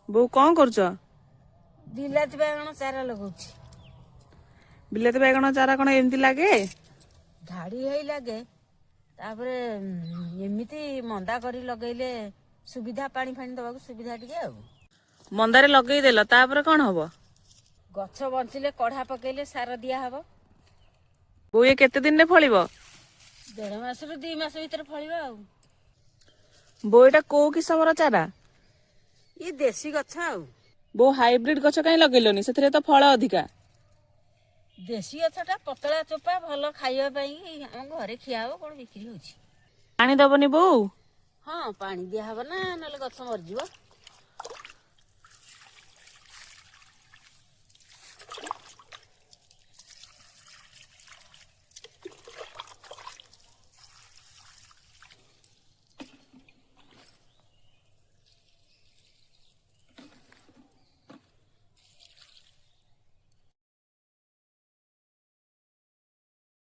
ବୋଉ କଣ କରୁଛ? ବିଲାତି ବାଇଗଣ ଚାରା ଲଗାଉଛି। ବିଲାତି ବାଇଗଣ ଚାରା କଣ ଏମିତି ଲାଗେ? ଧାଡି ହେଇ ଲାଗେ। ତାପରେ ଏମିତି ମନ୍ଦା କରି ଲଗେଇଲେ ସୁବିଧା, ପାଣି ଫାଣି ଦବାକୁ ସୁବିଧା ଟିକେ। ଆଉ ମନ୍ଦାରେ ଲଗେଇଦେଲ, ତାପରେ କଣ ହବ? ଗଛ ବଞ୍ଚିଲେ କଢା ପକେଇଲେ ସାର ଦିଆହବ। ବୋଉ, ଇଏ କେତେ ଦିନରେ ଫଳିବ? 1.5 ମାସରୁ 2 ମାସ ଭିତରେ ଫଳିବ। ଆଉ ବୋଉ, ଏଇଟା କୋଉ କିସମର ଚାରା? ଇଏ ଦେଶୀ ଗଛ। ଆଉ ବୋଉ, ହାଇବ୍ରିଡ ଗଛ କାହିଁ ଲଗେଇଲନି? ସେଥିରେ ତ ଫଳ ଅଧିକା। ଦେଶୀ ଗଛଟା ପତଳା ଚୋପା, ଭଲ ଖାଇବା ପାଇଁ। ଆମ ଘରେ ଖିଆ ହବ, କଣ ବିକ୍ରି ହଉଛି? ପାଣି ଦବନି ବୋଉ? ହଁ, ପାଣି ଦିଆହବ ନା, ନହେଲେ ଗଛ ମରିଯିବ।